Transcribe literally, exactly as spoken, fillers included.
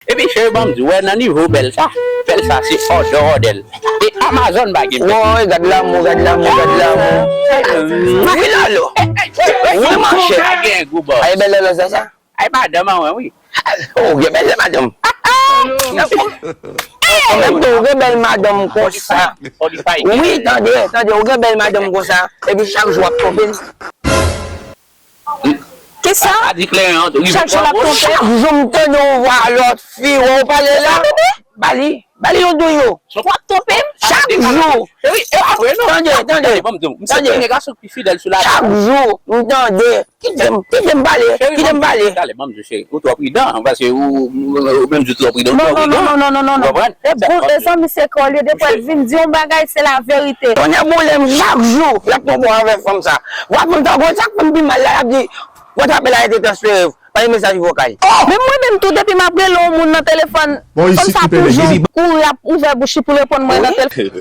Epi cheri, ban m di w, wè nan nivo bèl sa, bèl sa se òdè òdè l. E Amazon pa gen. Woy, gad lanmou, gad lanmou, gad lanmou. Wi, Lalo. Wi, monchè. Pa gen gou bòs. Ay, bèl Lalo sa, sa. Ay, madanm an, wi. Oh, gen bèl madanm. Ou menm tou, ou gen bèl madanm konsa. Wi, tande, tande, ou gen bèl madanm konsa. Epi chak jou w ap twonpe m. Kisa? Chak jou l ap twonpe m? Chak jou m tande yon vwa lòt fi, wè w pale la. Ba li, ba li yon douyo. W ap twonpe m? Chak jou. Tande, tande. Tande. Chak jou m tande. Kite m, kite m pale, kite m pale. Talè, ban m di w, cheri, ou twò pridan, paske ou, ou, ou menm di w twò pridan, ou twò pridan. Non, non, non, non, non, non, non. Ou konprann? E zanmi se kò l ye, depi l vin di yon bagay, se laverite. Tonnè boule m, chak jou, l ap pran pòz avèk fanm sa. W ap fanm sa, konn sa k fè m pi mal la, l ap di, "Pòtablè la rete transfere, pa gen mesaj vokal." Men mwen menm tou, depi m ap rele yon moun nan telefòn, fanm sa toujou kouri ap ouvè bouch li pou reponn mwen nan telefòn.